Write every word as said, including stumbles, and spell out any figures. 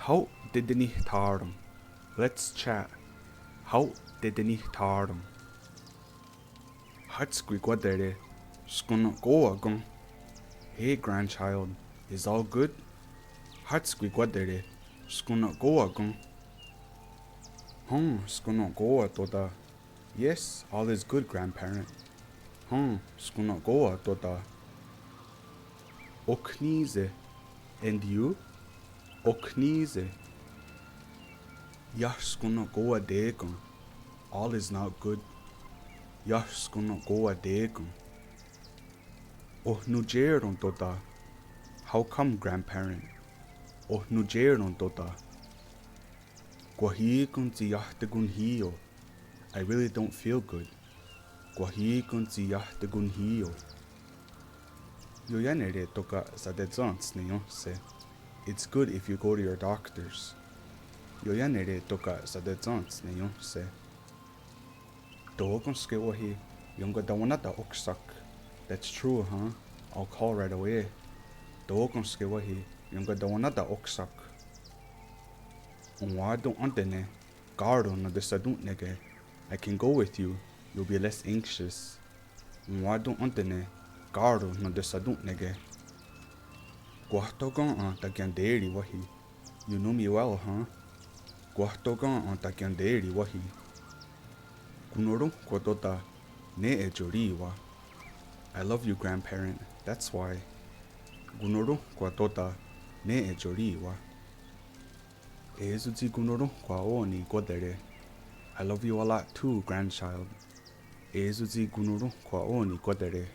Hao' tetenithè:ron'. Let's chat. Hao' tetenithè:ron'. Hátskwi kwatere', skennenkó:wa ken? Hey, grandchild, is all good? Hátskwi kwatere', skennenkó:wa ken? Hen, skennenkó:wa tó:ta. Yes, all is good, grandparent. Hen, skennenkó:wa tó:ta. Ok ní:se'. And you? Ok ní:se'. Iah skennenkó:wa té:ken. All is not good. Iah skennenkó:wa té:ken. Oh nontié:ren' tó:ta. How come, grandparent? Oh nontié:ren' tó:ta. Kwah í:ken tsi iah tekonhí:io. I really don't feel good. Kwah í:ken tsi iah tekonhí:io. Ioiánere' tóka' satesá:tens ne iénhse'. It's good if you go to your doctors. Ioiánere' tóka' satesá:tens ne iénhse'. Tó:kenske wáhi, ionkatewennà:ta óksa'k. That's true, huh? I'll call right away. Tó:kenske wáhi, ionkatewennà:ta óksa'k. Enwá:ton' én:te'ne', ká:ro' nontesatónhneke'. I can go with you. You'll be less anxious. Enwá:ton' én:te'ne', ká:ro' nontesatónhneke'. Kwah tó:ken' takienté:ri wáhi. You know me well, huh? Kwah tó:ken' takienté:ri wáhi. Konnorónhkwa tó:ta, ne e tiorì:wa. I love you, grandparent. That's why. Konnorónhkwa tó:ta, ne e tiorì:wa. É:so tsi konnorónhkwa ó:ni kwatere'. I love you a lot too, grandchild. É:so tsi konnorónhkwa ó:ni kwatere'.